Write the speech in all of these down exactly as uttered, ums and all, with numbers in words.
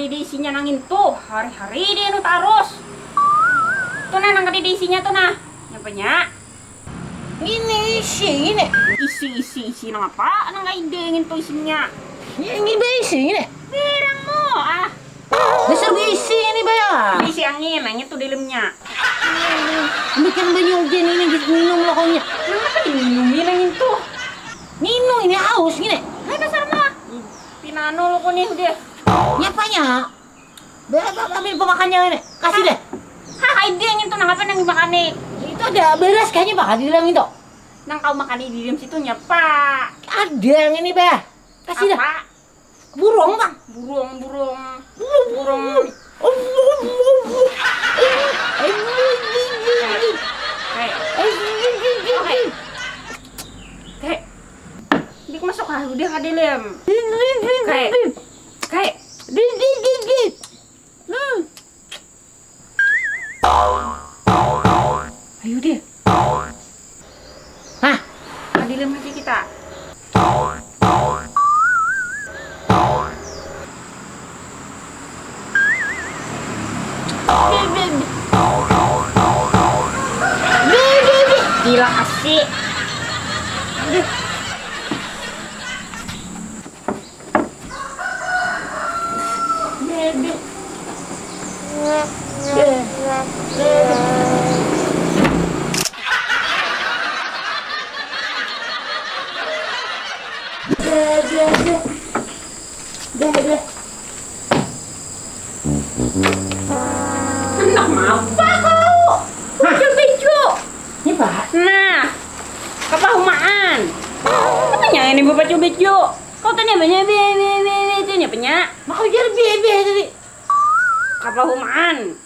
Di isinya nang itu, hari-hari dia nu tarus. Tuh nah, nang kadada isinya tuh nah. Nyapanya? Ini isi ini. Isi, isi, isi nang apa? Nang kadada ingin tuh isinya. Ini berisi ini. Berang mo, ah. Dasar berisi ini, Baya. Isi angin, angin tuh dalamnya. Bikin banyu hujan ini, minum lah kau nya. Kenapa diminum ini, angin tuh? Minum ini, haus ini. Hai, dasar mo. Pinano lo kau nih udah. Nyapanya? Baya, ambil pemakannya ini. Kasih deh. Hah, hai dia, angin tuh nang apa nang dimakan nih? Itu ada beras kayaknya, Pak, di dalam itu. Nang kau makan di dalam situ nyapa? Ada yang ini, Bah. Kasih dah. Apa? Burung, Bang. Burung, burung. Burung. Kayak, kayak, kayak, dik masuk ah, udah ka dalam. Kayak, kayak, hmm. Ayo deh. Hah? Adil lagi kita. Gila kasih. Aduh. Anak ngapa kau? Bocil bejo. Ini, Pak. Nah, kapahumaan. Katanya ini bocil bejo. Kau tanya banyak be be be be tanya banyak. Mak ujar be be tadi. Kapahumaan.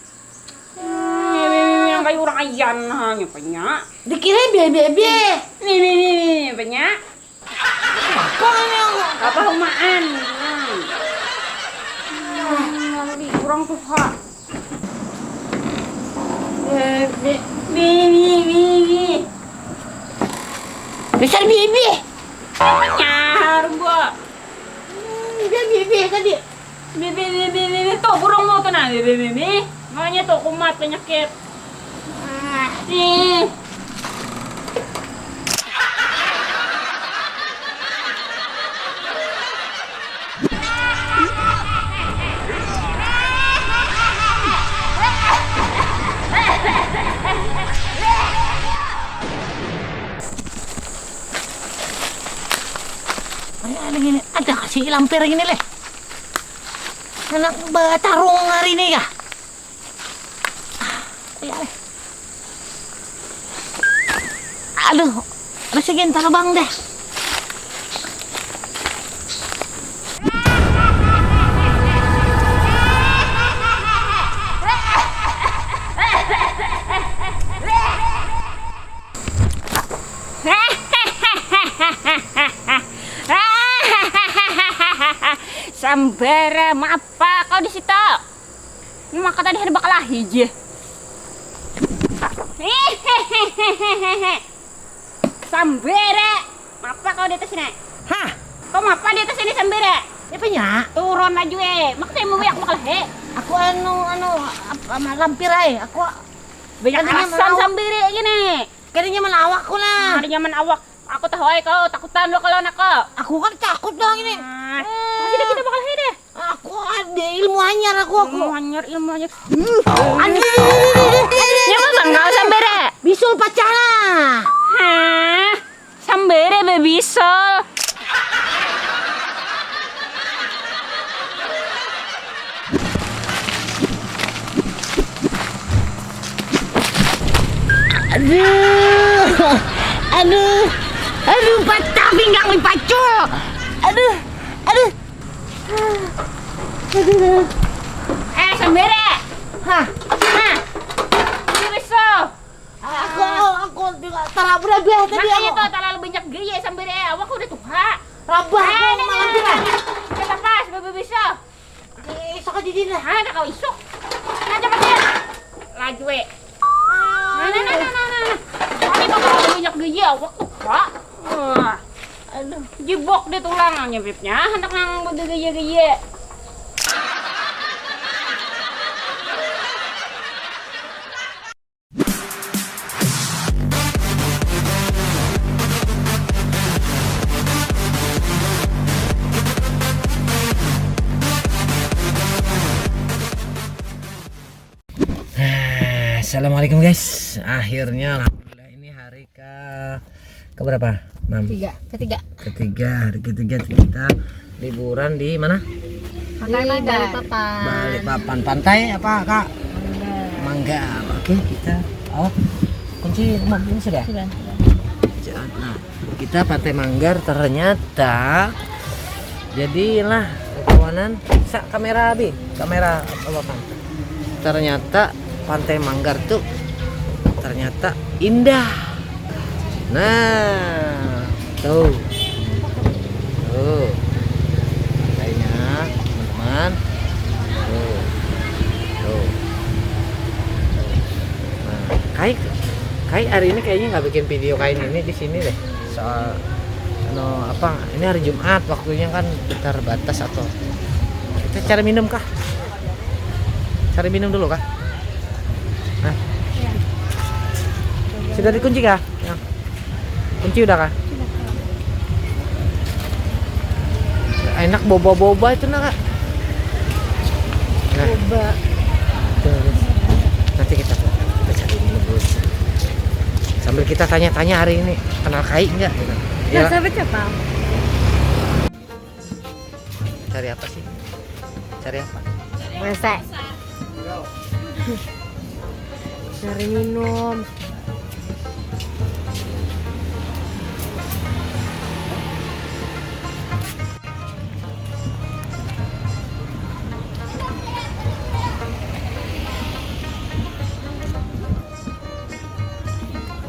Be be be yang kayak orang ayan hanya banyak. Dikira be be be. Be be be be banyak. Apa ini aku? Kapahumaan. Hmm. Kurang tuh, ha. Be be be be be. Dasar be be. Nyar, Mbok. Hmm, dia bibih tadi. Bibih, bibih, bibih. Tuh, burung mau tuh, nah. Bibih, bibih. Makanya tuh kumat penyakit. Ah, ih. Ada, ada gini, ada kasih lampir gini leh. Anak batarung hari ini kah? Ya, leh. Aduh, masih gentar bang deh. Sambara, maapa kau di situ? Ini maka tadi ada bakalahi je. Sambara, maapa kau di atas ini? Hah? Kau maapa di atas ini, Sambara? Apanya? Turun laju eh. Maka saya mau bakalahi. Aku anu, anu, apa, lampir ai. Aku banyak alasan, Sambara gini. Kada nyaman awakku lah. Kada nyaman awak. Aku tahu ai kau takutan lo kalau anak kau. Aku kan takut dong ini. Nah, hmm. Masih ada kita bakal hede. Aku ada ilmu anyar aku, aku. Ilmu anyar, ilmu anyar. Aduh. Nya kau tanggal Sambara. Bisul pacah lah. Hah? Sambara bebisul. Aduh, aduh, aduh, patah pinggang ni pacul. Aduh, aduh. Aduh. Eh, Sambara. Hah? Hah? Ini beso. Aku, aku, aku juga tarabur abah tadi. Makanya aku tuh terlalu banyak gaya Sambara eh. Awak udah tuha. Rabah aku malam ini. Kita pas, bebisul. Isuk aja dina. Ada kau isuk. Nah, cepat ya. Laju eh. Nah, nah, nah, nah, nah, nah. Tapi kok terlalu banyak gaya, waktu kak. Wah. Aduh, jebok deh tulangnya bibnya. Hendak nang bergaya-gaya. Assalamualaikum guys, akhirnya alhamdulillah ini hari ke ke berapa? Enam. Tiga. Ketiga. Ketiga, hari ketiga kita liburan di mana? Di Balikpapan. Balikpapan. Pantai apa kak? Manggar. Manggar. Oke, kita, oh, kunci rumah ini sudah? Sudah, sudah. Nah, kita Pantai Manggar ternyata. Jadi lah kawanan, sa kamera abi, kamera apa kan? Ternyata Pantai Manggar tuh ternyata indah. Nah, tuh. Tuh. Pantainya, teman-teman. Tuh. Tuh. Nah, kai kai hari ini kayaknya nggak bikin video kain ini di sini deh. Soal anu apa, ini hari Jumat, waktunya kan terbatas atau kita cari minum kah? Cari minum dulu kah? Nah. Sudah dikunci kah? Ya. Kunci udah kah? Enak boba-boba itu nah kak. Nah. Boba. Tuh, nanti kita kita cari minum dulu. Sambil kita tanya-tanya hari ini kenal kai nggak? Gitu. Nah, ya. Sahabat siapa? Cari apa sih? Cari apa? Rese. Cari minum.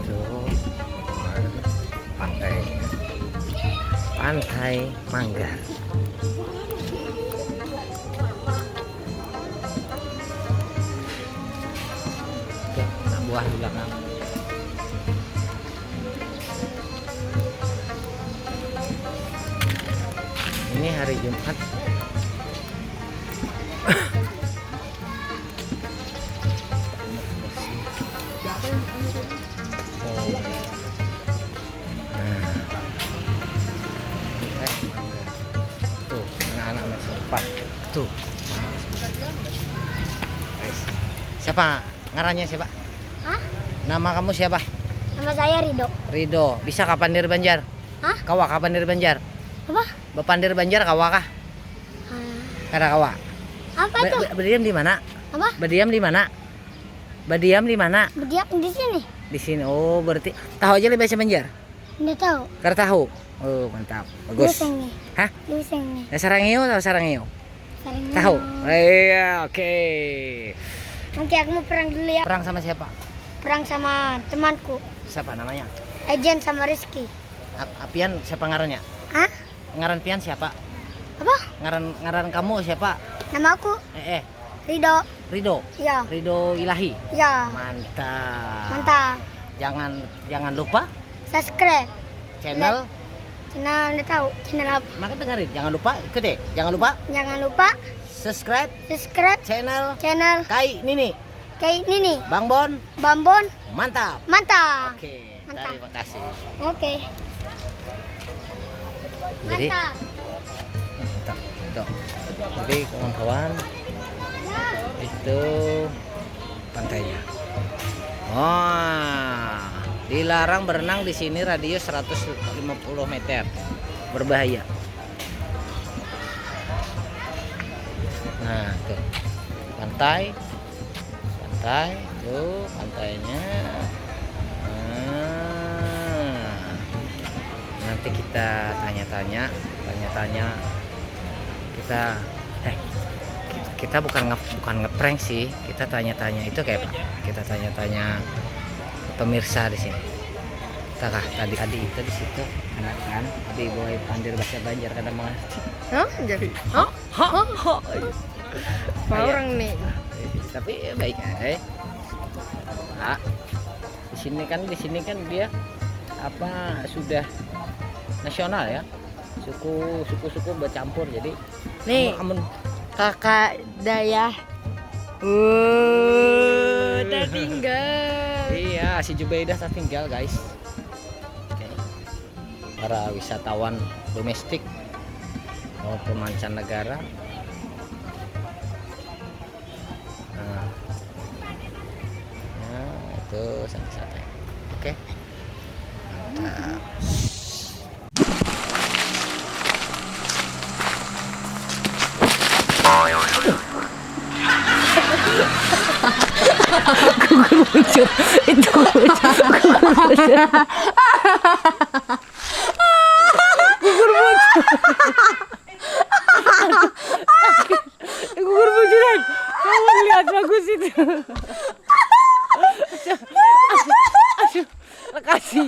Tuh, pantai, pantai Manggar. Tuh, anak buah di belakang. Ini hari Jumat. Oh. Nah. Eh, tuh, anak-anak masih empat. Tuh. Siapa? Ngarannya siapa? Hah? Nama kamu siapa? Nama saya Rido. Rido. Bisa kah pandir Banjar? Hah? Kawa kah pandir Banjar? Apa? Bapandir Banjar kawa kah? Ah. Kada kawa. Apa Ba- tuh? Ba- Berdiam di mana? Apa? Berdiam di mana? Berdiam di mana? Berdiam di sini. Di sini. Oh, berarti tahu aja lih bahasa Banjar? Nggak tahu. Kada tahu. Oh, mantap. Bagus. Duseng nih. Hah? Duseng nih. Ya, sarangeo tahu sarangeo? Sarangeo. Tahu? Iya, oke. Oke, aku mau perang dulu ya. Perang sama siapa? Perang sama temanku. Siapa namanya? Ejen sama Rizky. Ap- Apian siapa ngarannya? Hah? Ngaran pian siapa? Apa? Ngaran ngaran kamu siapa? Nama aku Eh eh. Rido. Rido. Ya. Rido Ilahi. Ya. Mantap. Mantap. Jangan jangan lupa Subscribe. Channel. Channel nggak tahu. Channel apa? Maka dengerin. Jangan lupa ikut deh. Jangan lupa Jangan lupa subscribe subscribe channel channel Kai Nini. Kai Nini. Bang Bon. Bang Bon. Mantap. Mantap. Oke. Mantap. Terima kasih. Oke. Jadi, mantap. Mantap. Tuh. Jadi kawan-kawan, itu pantainya. Wah, dilarang berenang di sini radius seratus lima puluh meter. Berbahaya. Nah, tuh. Pantai. Pantai, tuh pantainya. Nah, nanti kita tanya-tanya, tanya-tanya. Kita eh kita bukan nge, bukan ngeprank sih. Kita tanya-tanya itu kayak apa? Kita tanya-tanya pemirsa di sini. Kakak tadi adi itu di situ, enak kan? Adi boy pandir bahasa Banjar kada mengerti. Hah? Jadi, hah? Hah? Hah? Orang nih. Tapi ya baik ya. Eh. Pak, di sini kan di sini kan dia apa sudah nasional ya, suku suku-suku bercampur, jadi nih amun, amun kakak dayah uh tertinggal. Iya, si Jubaidah tertinggal guys. Oke. Para wisatawan domestik maupun mancanegara. Nah, ya, Tuh, santai-santai. Oke. Mantap. Gugur muncul. Itu gugur muncul. Gugur muncul. Gugur muncul. Gugur munculan. Kamu lihat bagus itu. Aduh, aduh, lekasi.